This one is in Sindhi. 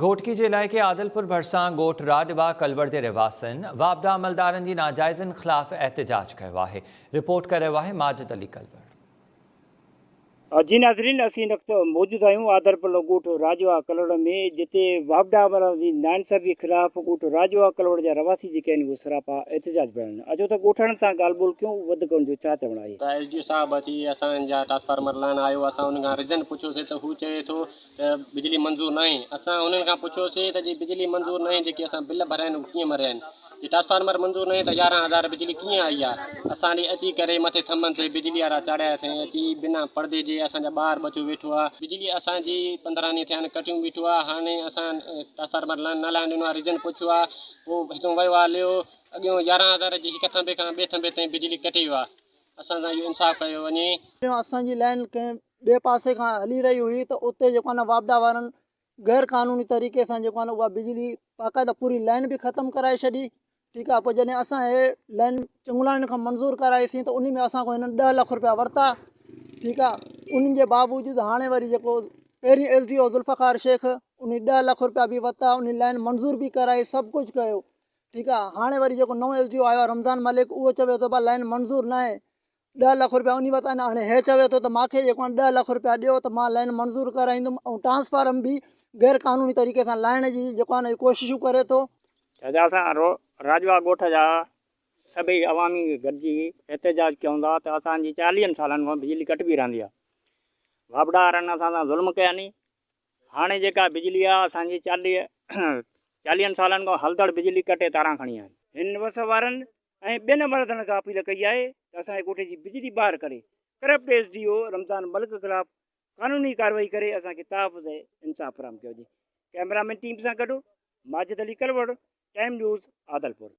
گهوٽڪي جي علائقي عادلپور ڀرسان ڳوٺ راڄوا ڪلوڙ جي رهواسين واپڊا عملدارن جي ناجائزين خلاف احتجاج ڪيو آهي. رپورٽ ڪري رهيو آهي ماجد علي ڪلوڙ. جي ناظرين اسين هن وقت موجود آهيون آدرپور ڳوٺ راڄوا ڪلوڙ ۾ جتي واپڊا عملدارن جي ناانصافي خلاف ڳوٺ راڄوا ڪلوڙ جا رهواسي جيڪي آهن اهي سراپا احتجاج بڻيل آهن اچو ته ڳوٺاڻن سان ڳالهه ٻولهه ڪيون وڌيڪ ان جو ڇا چوڻ آهي. ته ايس ڊي او صاحب اچي اسان جا ٽرانسفارمر لهڻ آيو اسان ان کان ريزن پڇيوسي ته هو چوي ٿو ته بجلي منظور ناهي، اسان انهن کان پڇيوسين ته جي بجلي منظور ناهي جيڪي اسان بل ڀريا آهن اهي ڪيئن مريا آهن، جي ٽرانسفارمر منظور ناهي ته 11000 بجلي ڪيئن آئي آهي، اسان ڏي اچي ڪري مٿي ٿنڀن تي بجلي وارا چاڙهيا اٿئين اچي بنا پڙدي جي اسان جا ٻار ٻچو ويٺو آهي، بجلي اسان جي 15 ڏينهن ٿيا آهن ڪٽيون بيٺو آهي، هاڻي اسان ٽرانسفارمر نه لاهڻ ڏنو آهي ريزن پڇيو آهي پوء هتون ويو آهي ليو اڳيون 11000 جي هڪ ٿنڀي کان ٻئي ٿنڀي تائين بجلي ڪٽي ويو آهي اسان سان اهو انصاف ڪيو وڃي. اسان جي لائين ڪنهن ٻئي پاسي کان هلي رهي هئي ته اتي جيڪو آهي نه واپڊا وارن غير قانوني طريقي سان جيڪو آهي نه اها بجلي باقاعده پوري لائين به ختم ڪرائي ڇڏي ٺيڪ آهي پوء جڏهن اسان هي لائين چڱولاڻين کان منظور ڪرائيسين ته ان ۾ اسان کان هنن 10 لک روپيا ورتا ٺيڪ آهي ان جي باوجود هاڻي وري جيڪو پهرين S D O Zulfiqar Shaikh ان 10 لک روپيا به ورتا ان لائين منظور به ڪرائي سڀ ڪجهه ڪيو ٺيڪ آهي هاڻي وري جيڪو نئون ايس ڊي او آيو آهي رمضان ملڪ اهو چوي ٿو ڀا لائين منظور ناهي 10 لک روپيا انهي وٽ آهن هاڻي هي چوي ٿو ته مانکي جيڪو آهي 10 لک روپيا ڏيو ته مان لائين منظور ڪرائيندم ۽ ٽرانسفارم به غير قانوني طريقي سان لائڻ جي جيڪو آهي ڪوششون ڪري ٿو. چاچا اسان راڄوا ڳوٺ جا سڀئي عوامي گڏجي احتجاج ڪيون ٿا ته اسان جي چاليهن سالن کان بجلي ڪٽبي رهندي آهي واپڊا وارن اسان سان ظلم ڪيا ني هاڻي جيڪا بجلي آهي اسان جي چاليهن سالن کان هلندڙ بجلي ڪٽي تاران کڻي آيا آهن. هن وس وارن ۽ ٻين عملدارن کان اپيل ڪئي آهي ته اسان جي ڳوٺ جي بجلي ٻاهر ڪري corrupt S D O Ramzan Malik خلاف قانوني ڪارروائي ڪري اسان کي تحفظ ۽ انصاف فراهم ڪيو وڃي. ڪئميرا مين ٽيم سان گڏ ماجد علي ڪلوڙ، ٽائيم نيوز، عادلپور.